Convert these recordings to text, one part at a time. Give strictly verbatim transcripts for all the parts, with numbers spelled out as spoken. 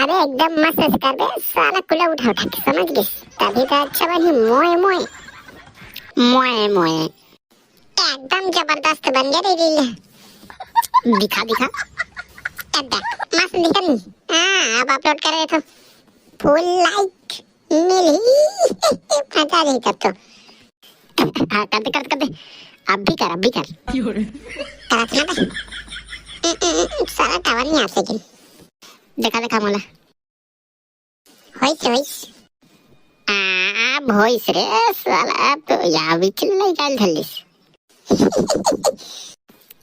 अबे एकदम मस्त से करबे साला, कुला उठा उठा के, समझ गे? तभी तो अच्छा बनी। मोए मोए, मोए मोए। एकदम जबरदस्त बन गया रे रील। दिखा दिखा। अब देख, मस्त दिखा नहीं? हाँ, अब अपलोड कर रहे तो फुल लाइक मिली। मजा नहीं कर तो। हाँ, कर दे, कर दे, कर दे। अब भी कर, अब भी कर। करत ना बे। ए, ए, ए, साला टावर नहीं आ सके। देखा देखा मोला। होइस, होइस। आ, अब होइस रे साला, अब तो या भी चिल्लाई काल धलिस।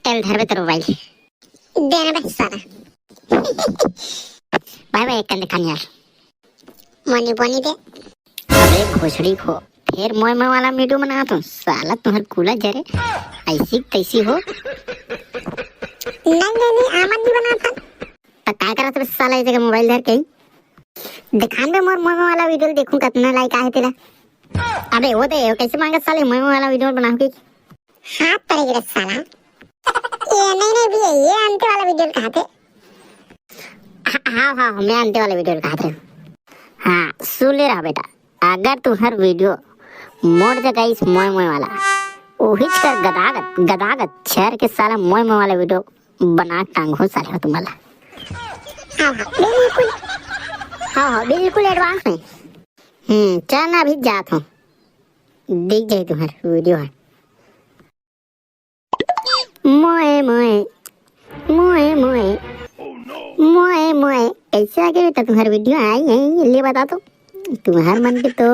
चल धरबे तोर मोबाइल। दे ना बे साला। भाई भाई, एक कंदे खान यार। मोनी बोनी दे। अबे भोसड़ी खो, फिर मोए मोए वाला वीडियो बनात हो साला, तुहर कुला जरे, ऐसी तैसी हो। नहीं नहीं नहीं, आमन नहीं बनात हन। त काय करत बे साला, ये जगह मोबाइल धर के? दिखान बे मोर मोए मोए वाला वीडियो, देखूं कतना लाइक आहे तेला। अबे वो दे, वो कैसे मांगत साले मोए मोए वाला वीडियो बनाहूं कि? हाथ पड़े गिरे साला। ये नहीं नहीं भैया, ये अंते वाला वीडियो कहा थे। हाँ हाँ, मैं अंते वाला वीडियो कहा थे। हाँ, सुन ले रहा बेटा, अगर तुम्हार वीडियो मोर जगह इस मोए मोए वाला, उहिच कर गदागत गदागत छर के साला मोए मोए वाला वीडियो बना टांगो साले हो तुम्हारा। हाँ हाँ बिल्कुल। हाँ हाँ बिल्कुल एडवांस में। हम्म, चल ना, अभी जात हूँ, दिख जाए तुम्हार वीडियो है। मोए मोए, मोए मोए, मोए मोए। कैसे आगे बेटा तुम्हार वीडियो आई है, ले बता तो। तुम्हार मन के तो